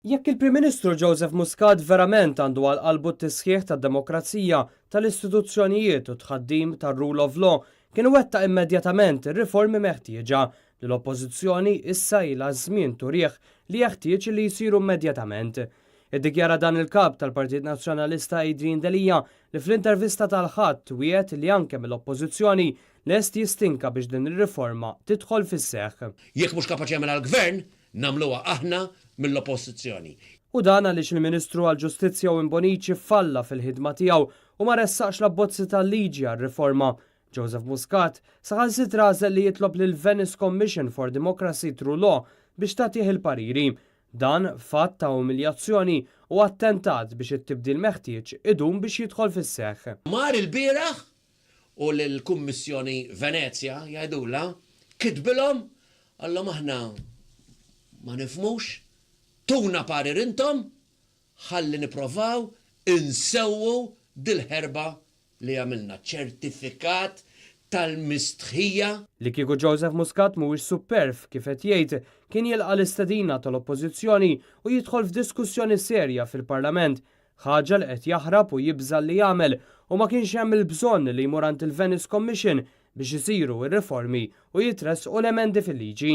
Jekk il-Prim Ministru Joseph Muscat verament għandu għal qalbu t-tisħiħ tad-demokrazija, tal-istituzzjonijiet u t-tħaddim tar-rule of law, kien iwettaq immedjatament ir-riformi meħtieġa, li l-Oppożizzjoni issa ilha żmien turih li jeħtieġ li jsiru immedjatament. Iddikjara dan il-Kap tal-Partit Nazzjonalista Adrian Delia li fl-intervista tal-Ħadd wiegħed li anke mill-Oppożizzjoni lest jistinka biex din ir-riforma tidħol fis-seħħ. Jekk mhux kapaċi jagħmilha l-Gvern, Nagħmluha aħna mill-Oppożizzjoni. U dan għaliex il-Ministru għall-Ġustizzja Owen Bonnici falla fil-ħidma tiegħu u ma ressaqx l-abbozzi tal-liġi għar-riforma. Joseph Muscat saħansitra għażel li jitlob lill-Venice Commission for Democracy Through Law biex tagħtih il-pariri. Dan f'att ta' umiljazzjoni u attentat biex it-tibdil meħtieġ idum biex jidħol fis-seħħ. Mar ilbieraħ u lill-Kummissjoni Venezja jgħidulha, kitbilhom, qallhom aħna ma nifhmux, tuna parir intom ħalli nipprovaw insewwu dil-ħerba li għamilna, ċertifikat tal-mistħija. Li kieku Joseph Muscat mhuwiex supperv, kif qed jgħid, kien jilqa' l-istedina tal-Oppożizzjoni u jidħol f'diskussjoni serja fil-Parlament Ħaġa li qed jaħrab u jibża' li jagħmel u ma kienx hemm il-bżonn li jmur għand il-Venice Commission biex isiru r-riformi u jitressqu l-emendi fil-liġi.